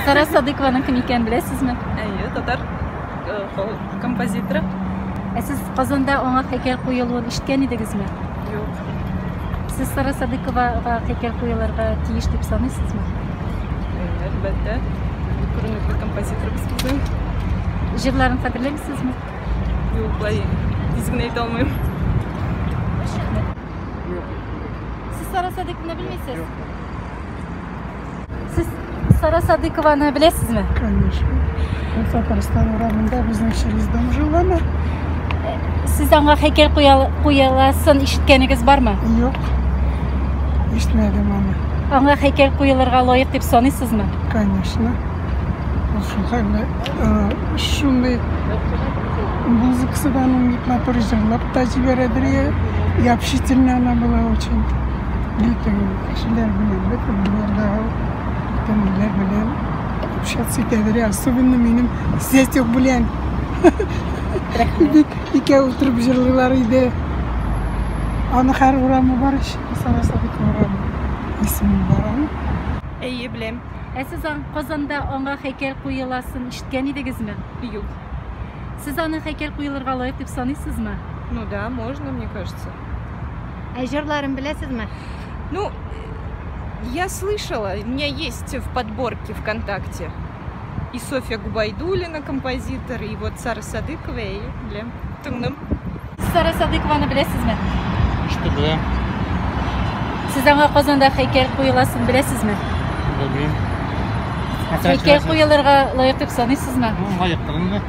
Сара Садыкованың кем икәнен беләсезме? Әйе, татар композиторы. Ә сез Казанда аңа һәйкәл куелуын ишеткән идегезме? Юк. Сез Сара Садыковага һәйкәл куелырга тиеш дип саныйсызмы? Әлбәттә. Күренекле композиторыбыз безнең. Җырларын хәтерләмисезме? Юк, болай тиз генә әйтә алмыйм. Юк. Сез Сара Садыкованы белмисез? Юк. Сез Сара Садыкованы беләсезме? Конечно. Ул Татарстан урамында безнең через дом жил она. Сез аңа һәйкәл куеласын ишеткәнегез бармы? Юк. Ишетмәдем аны. Аңа һәйкәл куелырга лаек дип саныйсызмы? Конечно. Ул шулхәтле шундый музыкасы да аның бик матур җырлап та җибәрәдер. И общительная она была очень. Бөтен кешеләр белән, бөтен дөньядагы бөтен ниләр белән общаться итәдер. Особенно минем зятек белән. Бик икәү утырып җырлыйлар иде. Аны һәр урамы бар ич, Сара Садыкова урамы. Исеме бар аның. Әйе, беләм. Ә сез Казанда аңа һәйкәл куеласын ишеткән идегезме? Юк. Сез аны һәйкәл куелырга лаек дип саныйсызмы? Ну да, можно, мне кажется. Ә җырларын беләсезме? Ну, я слышала, у меня есть в подборке ВКонтакте и Софья Губайдулина, композитор, и вот Сара Садыкова, и беләм. Тыңлым. Сара Садыкованы беләсезме? Ишетеп беләм. Сез аңа Казанда һәйкәл куеласын беләсезме? Белмим. Һәйкәл куелырга лаек дип саныйсызмы? Ну, лаектыр инде.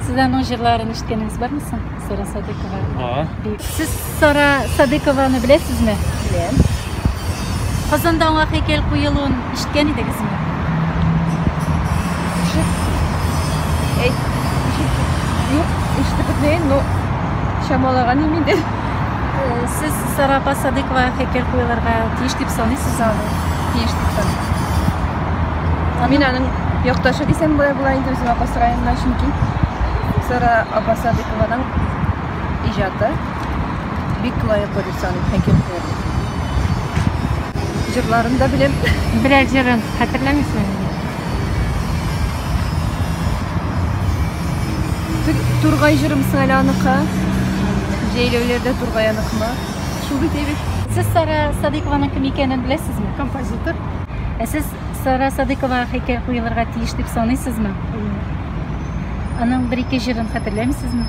Сез аның җырларын ишеткәнегез бармы соң? Сара Садыкова. Бар. Сез Сара Садыкованы беләсезме? Беләм. Казанда аңа һәйкәл куелуын ишеткән идегезме? Юк, ишетеп бетмәгән, но чамалаган идем инде. Сез Сара апа Садыкова һәйкәл куелырга тиеш дип саныйсызмы? Тиеш дип саныйм. Мин аның якташы дисәм була була инде үзем Апас районыннан, чөнки Сара апа Садыкованың иҗаты бик лаеклы дип саныйм һәйкәл куярга. Җырларын да беләм. Берәр җырын хәтерләмисезме? Тургай җырымсың әле аныкы. Җәйләүләрдә тургай аныкымы? Шул бит әйбәт. Сез Сара Садыкованың кем икәнен беләсезме? Композитор. Ә сез Сара Садыкова һәйкәл куелырга тиеш дип саныйсызмы? Аның бер-ике җырын хәтерләмисезме?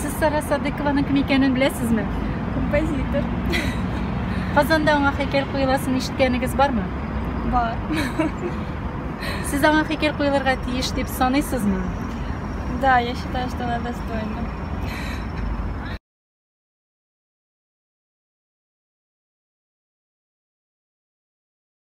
Сез Сара Садыкованың кем икәнен беләсезме? Композитор. Казанда аңа һәйкәл куеласын ишеткәнегез бармы? Бар. Сез аңа һәйкәл куелырга тиеш дип саныйсызмы? Да, я считаю, что она достойна.